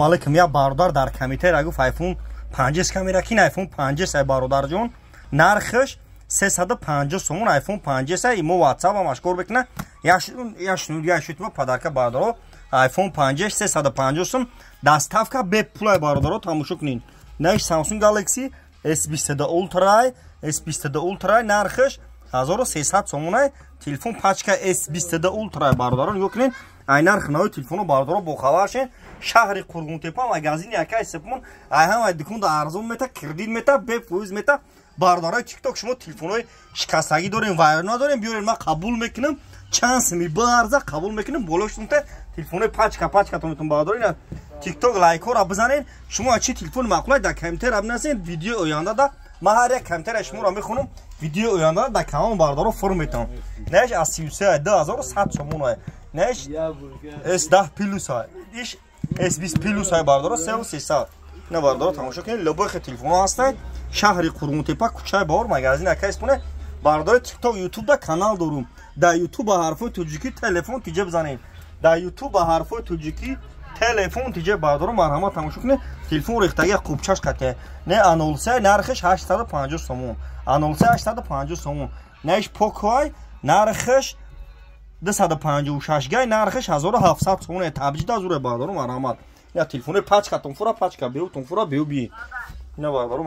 Алейкум, я бародар дар комментария гуфт, iPhone 5s камера кин. iPhone 5s ай, бародарҷон, нархаш 350 сомон. iPhone 5s ай, мо WhatsApp ам ашкор бикна. Яшнуд подарка, бародаро. iPhone 5s 350 сом, доставка бепул, бародаро, тамошо кунед. Наиш Samsung Galaxy S22 Ultra, S22 Ultra, нархаш 1300 сомон. Телефон пачка S22 Ultra, бародаро, нигоҳ кунед. Ай нарх нави телефоно, бародаро, бохабар шен. Шаҳри Қурғонтепа, магазини акай Сепмон, ай ҳамай дуконда арзон мета, кредит мета, бефоиз мета. Бародарои ТикТок, шумо телефонҳои шикастагӣ дорем, вайрона дорем, биёрем, ман қабул мекунам. Чанд сими баарза, қабул мекунам. Болошунта телефонҳои пачка пачкатон метон, бародаро. Ина ТикТок лайкҳоро бизанед. Шумо чи телефони маъқулай, дар комментария бинависед. Видеои оянда ман ҳар як комментария шуморо мехонам. Видеои оянда дар канал, бародаро, фур метавон. Наиш аз 33 2100 сомон, наиш S10 плюс, иш S20 плюс, бародаро, 3300. На, бародаро, тамошо кунед, любой телефонҳо ҳастанд. Шаҳри Қурғонтепа, кӯчаи Баҳор, магазин акай Споне. Бародари ТикТок, Ютуб да канал дорум. Дар Ютуб ба ҳарфҳои тоҷикӣ «Телефон тиҷа» бизанед. Дар Ютуб ба ҳарфҳои тоҷикӣ «Телефон тиҷа», бародаро, марҳамат, тамошо кунед. Телефон рехтаги, қубчаш қате. Не А03, нархаш 850 сомон. А03 850 сомон. Наиш Покоай, нархаш 256 гай, нархаш 1700 сомон. Табҷида зуре, бародаро, марҳамат. Я телефони пачка тонфура, пачка беу тонфура беу би. Ина, бародаро.